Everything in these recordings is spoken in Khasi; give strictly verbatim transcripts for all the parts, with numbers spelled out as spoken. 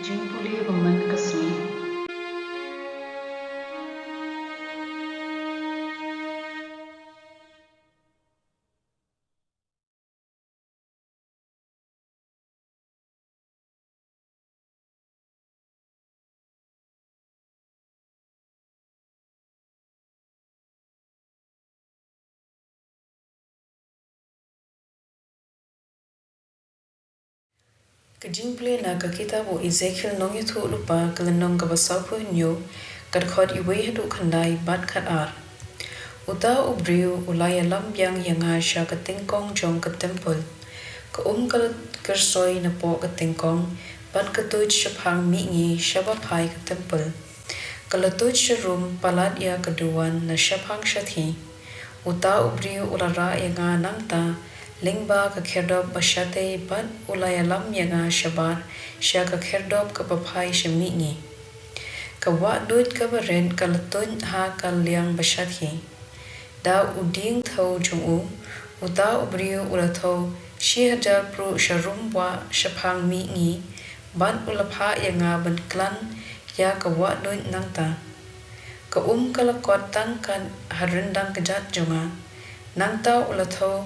Jingpule ba man ka sngi. Ka jingpule na ka kitab u Ezekiel nongïathuhlypa ka lynnong kaba sawphew hynñiew, ka dkhot iwei haduh khyndai bad khatar. Uta u briew u la ïalam biang ïa nga sha ka tyngkong jong ka templ. Ka um ka la kyrsoi napoh ka tyngkong, bad ka tuid shaphang mihngi sha baphai ka templ. Ka la tuid sharum palat ïa ka duwan na shaphang shathie. Uta u briew u la rah ïa nga nangta lyngba ka khyrdop ba shatei bad u la ïalam ïa nga shabar sha ka khyrdop kaba phai sha mihngi. Ka wahduid kaba rit ka la tuid ha ka liang ba shathie. Da u dieng thew jong u, uta u briew u la thew shi hajar pruh sharum wah shaphang mihngi, bad u la phah ïa nga ban klan ïa ka wahduid nangta. Ka um ka la kot tang kat ha ryndang kjat jong nga. Nangta u la thew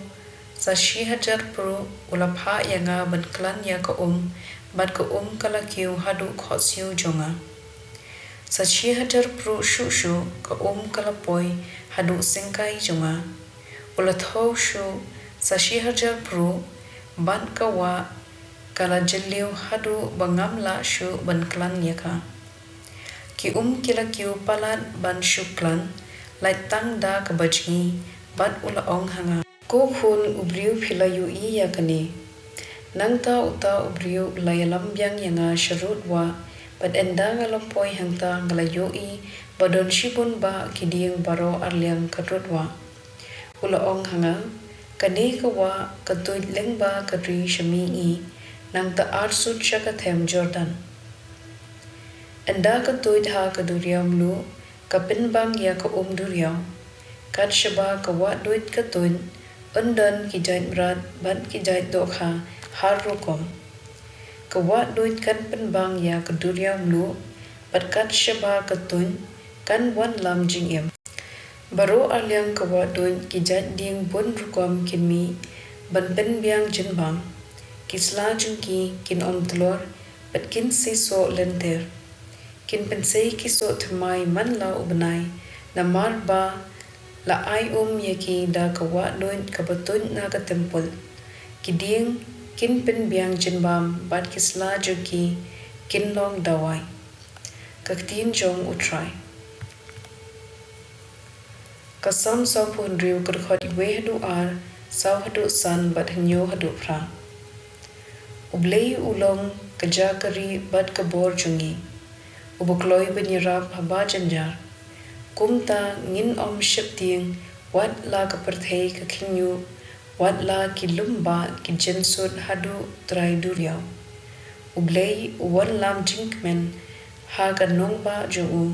sa shi hajar pruh, u la phah ïa nga ban klan ïa ka um, bad ka um ka la kiew haduh khohsiew jong nga. Sa shi hajar pruh shuh shuh ka um ka la poi haduh syngkai jong nga. U la thew shuh sa shi hajar pruh, bad ka wah ka la jylliew haduh ba ngam lah shuh ban klan ïa ka. Ki um ki la kiew palat ban shu klan, lait tang da kaba jngi, bad u la ong ha nga, Ko khun u briew, phi la ïohi ïa kane? Nangta uta u briew u la ïalam biang ïa nga sha rud wah, bad ynda nga la poi hangta nga la ïohi ba don shibun bah ki dieng baroh arliang ka rud wah. U la ong ha nga, Kane ka wah ka tuid lyngba ka ri sha mihngi, nangta arsut sha ka them Jordan. Ynda ka tuid ha ka duriaw mluh, ka pynbang ïa ka um duriaw. Kat shaba ka wahduid ka tuid, un don ki jait mrad bad ki jait dohkha har rukom. Ka wahduid kan pynbang ïa ka duriaw mluh, bad kat shaba ka tuid kan wanlam jingim. Baroh arliang ka wahduid ki jait dieng bun rukom kin mih ban pynbiang jingbam. Ki sla jong ki kin ym tlor, bad kin seisoh lynter. Kin pynsei ki soh thymmai man la u bnai, namar ba la ai um ïa ki da ka wahduid kaba tuid na ka templ. Ki dieng kin pynbiang jingbam, bad ki sla jong ki kin long dawai. Ka ktien jong U Trai. Ka Salm sawphew hynriew, ka dkhot iwei haduh ar, saw haduh san, bad hynñiew haduh phra. U Blei u long ka jaka rieh bad ka bor jong ngi, uba kloi ban ïarap haba jynjar. Kumta ngin ym sheptieng, wat la ka pyrthei ka khynñiuh, wat la ki lum bah ki jynsut haduh trai duriaw. U Blei u wanlam jingkmen ha ka nongbah jong u,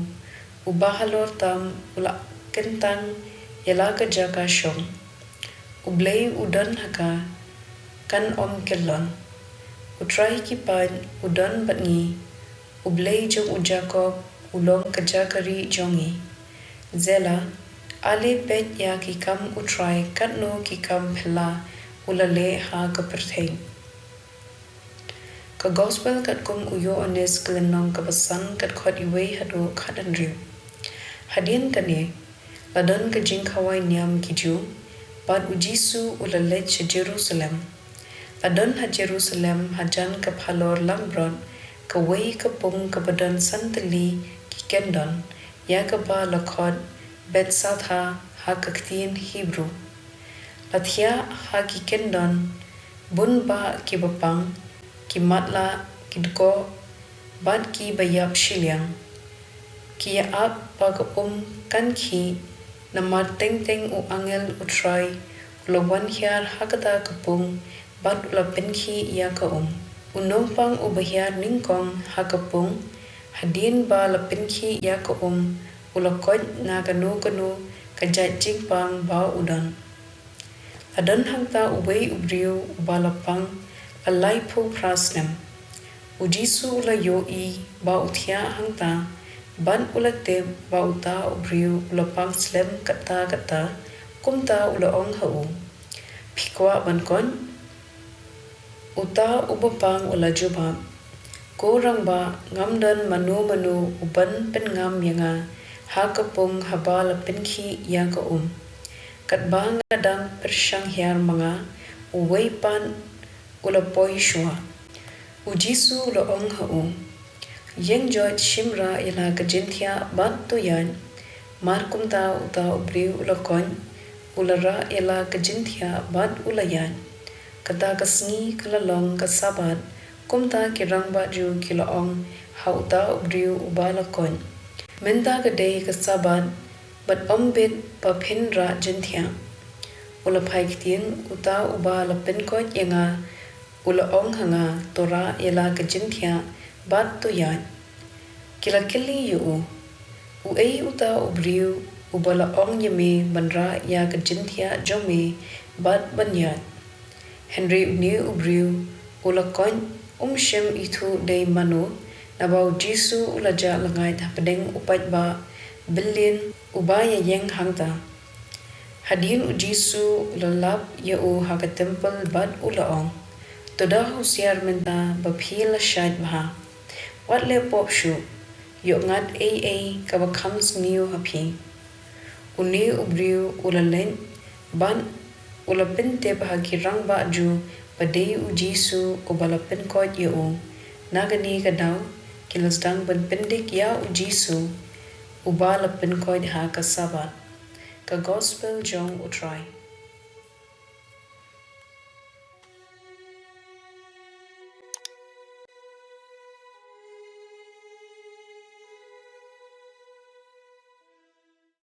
uba halor tam u la kyntang ïa la ka jaka shong. U Blei u don ha ka, kan ym kyllon. U Trai ki paid u don bad ngi. U Blei jong u Jakob u long ka jaka rieh jong ngi. Selah. Ale peit ïa ki kam U Trai, katno ki kam phylla u la leh ha ka pyrthei. Ka Gospel katkum u Ïoannis, ka lynnong kaba san, ka dkhot iwei haduh khathynriew. Hadien kane, la don ka jingkhawai niam ki Jiw, bad U Jisu u la leit sha Jerusalem. La don ha Jerusalem, hajan ka phalor langbrot, kawei ka pung kaba don san tylli ki kyndon, ïa kaba la khot Bethzatha ha ka ktien Hebru. La thiah ha ki kyndon bun bah kiba pang, ki matlah, ki dkoh, bad kiba ïap shiliang. Ki ïa ap ba ka um kan khih, namar teng teng u angel U Trai u la wan hiar ha kata ka pung, bad u la pynkhih ïa ka um. U nongpang uba hiar nyngkong ha ka pung, hadien ba la pynkhih ïa ka um, u la koit na kano kano ka jait jingpang ba u don. La don hangta uwei u briew uba la pang la laiphew phra snem. U Jisu U la ïohi ba u thiah hangta, bad U la tip ba uta u briew u la pang slem katta katta. Kumta U la ong ha u, Phi kwah ban koit? Uta uba pang u la jubab, Ko rangbah, ngam don mano mano uban pynngam ïa nga ha ka pung haba la pynkhih ïa ka um. Katba nga dang pyrshang hiar ma nga, uwei pat u la poi shuwa. U Jisu U la ong ha u, Ïeng joit, shim rah ïa la ka jingthiah bad to ïaid. Markumta uta u briew u la koit, u la rah ïa la ka jingthiah bad u la ïaid. Kata ka sngi ka la long ka Sabbath. Kumta ki rangbah Jiw ki la ong ha uta u briew uba la koit, Mynta ka dei ka Sabbath, bad ym bit ba phin rah jingthiah. U la phai ktien, Uta uba la pynkoit ïa nga u la ong ha nga, to rah ïa la ka jingthiah bad to ïaid. Ki la kylli ïa u, Uei uta u briew uba la ong ïa me ban rah ïa ka jingthiah jong me bad ban ïaid? Hynrei une u briew u la koit, um shym ithuh dei mano, naba U Jisu U la jah lyngait hapdeng u paidbah byllien uba ïaïeng hangta. Hadien U Jisu U la lap ïa u ha ka templ bad U la ong, To da husiar mynta ba phi la shait bha. Wat leh pop shuh, ïoh ngat ei ei kaba kham sniew ha phi. Une u briew u la leit bad u la pyntip ha ki rangbah Jiw ba dei U Jisu uba la pynkoit ïa u. Na kane ka daw ki la sdang ban pyndik ïa U Jisu uba la pynkoit ha ka Sabbath. Ka Gospel jong U Trai.